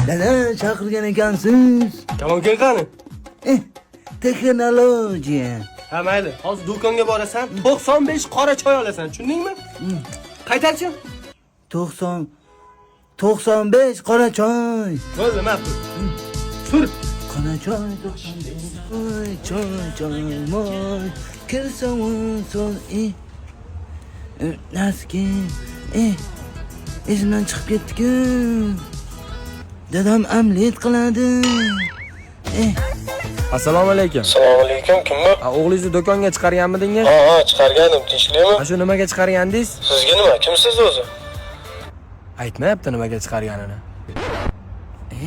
Dada, chaqirgan ekansiz. Kamolga qani? Texnologiya. Ha, mayli. Hozir do'konga borasan, 95 qora choy olasan, tushundingmi? Qaytarchi? 90 95 qora choy. Bo'ldi, ma'qul. Tur. Qora choy 95. Oy, choy, choy, moy. Kirsam so'z e. Naski. E. Esimdan chiqib ketdi-ku. Dadam omlet qiladi. E. Assalomu alaykum. Assalomu alaykum, kim bu? Ha, o'g'lingizni do'konga chiqarganmidingiz? Ha, chiqargandim, tinchlikmi? Ha, shu nimaga chiqargandingiz? Sizga nima, kimsiz o'zi? Aytmayapti nimaga chiqarganini.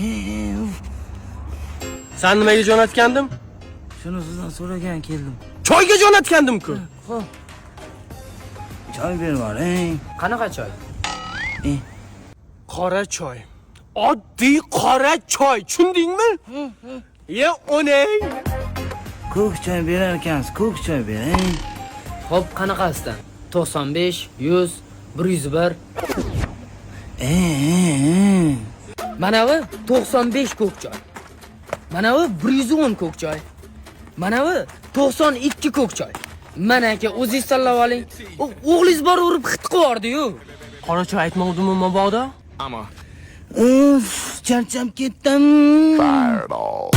E, uf. San nimaga jo'natgandim? Shuni sizdan so'ragan keldim. Choyga jo'natgandim-ku. Xo'p. Choy berib yuboring. Qanaqa choy? E. Qora choy. Oddiy qora choy, tushundingmi? Ya onang. Ko'k choy berar ekansiz, ko'k choy bering. Xo'p, qanaqasidan? 95, 100, 101. E, e, e. Manavi 95 ko'k choy. Manavi 110 ko'k choy. Manavi 92 ko'k choy. Mana aka, o'zingiz tanlab oling. O'g'lingiz bor urib xit qilib yubordi-yu. Qora choy aytmovdimmi mabodo? Uf, charchab ketdim. Fireball.